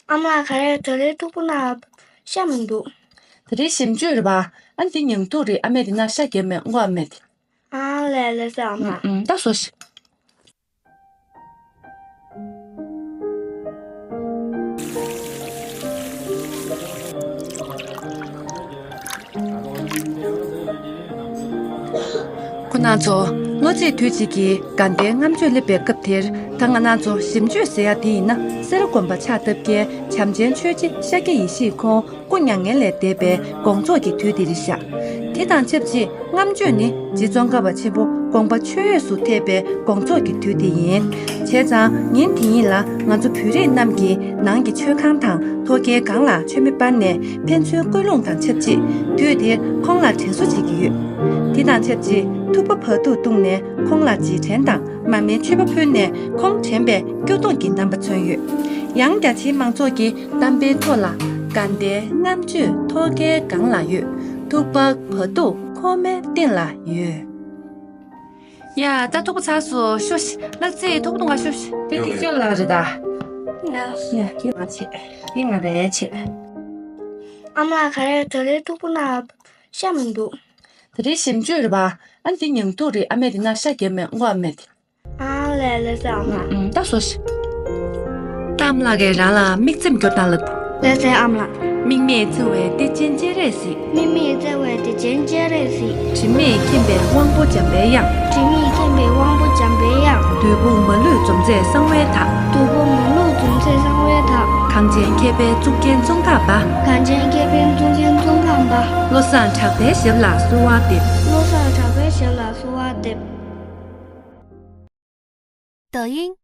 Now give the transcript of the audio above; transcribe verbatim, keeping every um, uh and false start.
ཨ་མ་ལགས། ག་རེ་ད་རེས་ཐུག་པ་ན་ཤ་མི་འདུག་ད་རེས་ཞིམ་བཅུད་རེད་པ། ཨ་འདི་ཉིང་ཐུག་རེད། ཨ་མས་འདི་ན་ཤ་རྒྱབ་མེད་ངོ་ཨ་མས་དེ། ཨ་ལས་ལས་སེ་ཨ་མ་ལགས། ཨུམ་ད་ཟོ་ཤིག་ཁོ་རང་ཚོ་ལོ་གཅིག་དུས་གཅིག་གི་དགའ་ལྡན་ལྔ་མཆོད་སླེབས་པའི་སྐབས་དེར། ད་ང་རང་ཚོ་ཞིམ་མཆོད་ཟེར་ཡ་དེ་ཡིན་ན་སེ་ར་དགོན་པ་ཕྱག་བཏབ་མཁན་བྱམས་ཆེན་ཆོས་རྗེ་ཤཱཀྱ་ཡེ་ཤེས་ཁོང་སྐུ་མྱ་ངན་ལས་འདས་པའི་དགོངས་རྫོགས་ཀྱི་དུས་དེ་རེད་ཤག་དེ་དང་ཆབས་ཅིག་ལྔ་མཆོད་ནི་རྗེ་ཙོང་ཁ་པ་ཆེན་པོ་དགོངས་པ་མཆོད་འོས་སུ་ཐེབས་པའི་དགོངས་རྫོགས་ཀྱི་དུས་དེ་ཡིན། བྱས་ཙང་ཉིན་དེ་ཉིད་ལ་ང་ཚོ་བོད་རིགས་རྣམས་ཀྱིས་ནང་གི་མཆོད་ཁང་དང་ཐོག་ཁའི་སྒང་ལ་མཆོད་མེ་སྤར་ནས་ཕན་ཚུན་སྐུལ་སློང་དང་ཆབས་ཅིག་དུས་དེར་ཁོང་ལ་དྲན་གསོ་བྱེད་ཀྱི་ཡོད། དེ་དང་ཆབས་ཅིག་ཐུག་པ་བ་ཕྱུགས་བཏུངས་ནས་ཁོང་ལ་རྗེས་དྲན་དང་མར་མེ་མཆོད་པ་ཕུལ་ནས་ཁོང་དྲན་པའི་སྐྱོ་གདུང་གི་རྣམ་པ་མཚོན་ཡོད། ཡང་རྒྱ་ཆེའི་མང་ཚོགས་ཀྱིས་གཏམ་དཔེའི་ཐོག་ལ་དགའ་ལྡན་ལྔ་མཆོད་ཐོག་ཁའི་སྒང་ལ་ཡོད། ཐུག་པ་བ་ཕྱུགས་ཁོག་མའི་སྟེང་ལ་ཡོད། ཡ་ད་ཐུག་པ་ཚར་སོང་། ཤོག་ཤིག་ལགས་ཚེ་ཐུག་པ་བཏུང་ག་ཤོག་ཤིག་དེ་ཐིག་ཅོ་ལ་རེད་ད། ཡ་ཡ་ཁྱེད་མ་བྱེད། དེ་ང་རེད་བྱེད། ཨ་མ་ལགས། ག་རེ་ད་རེས་ཐུག་པ་ན་ཤ་མི་འདུག་ད་རེས་ཞིམ་བཅུད་རེད་པ། ཨ་འདི་ཉིང་ཐུག་རེད། ཨ་མས་འདི་ན་ཤ་རྒྱབ་མེད་ངོ་ཨ་མས་དེ། ཨ་ལས་ལས་སེ་ཨ་མ་ལགས། ཨུམ་ད་ཟོ་ཤིག་གཏམ་བླ་རྒན་རང་ལ་དམིགས་བརྩེ་སྐྱོར་སྟངས་ལབ། ལགས་སེ་ཨ་མ་ལགས། དམིགས་མེད་བརྩེ་བའི་གཏེར་ཆེན་སྤྱན་རས་གཟིགས། དམིགས་མེད་བརྩེ་བའི་གཏེར་ཆེན་སྤྱན་རས་གཟིགས། དྲི་མེད་མཁྱེན་པའི་དབང་པོ་འཇམ་པའི་དབྱངས། དྲི་མེད་མཁྱེན་པའི་དབང་པོ་འཇམ་པའི་དབྱངས། བདུད་དཔུང་མ་ལུས་འཇོམས་མཛད་གསང་བའི་བདག་བདུད་དཔུང་མ་ལུས་འཇོམས་མཛད་གསང་བའི་བདག་གངས་ཅན་མཁས་པའི་གཙུག་རྒྱན་ཙོང་ཁ་པ། གངས་ཅན་མཁས་པའི་གཙུག་རྒྱན་ཙོང་ཁ་པ། བློ་བཟང་གྲགས་པའི་ཞབས་ལ་གསོལ་བ་འདེབས། བློ་བཟང་གྲགས་པའི་ཞབས་ལ་གསོལ་བ་འདེབས། 抖音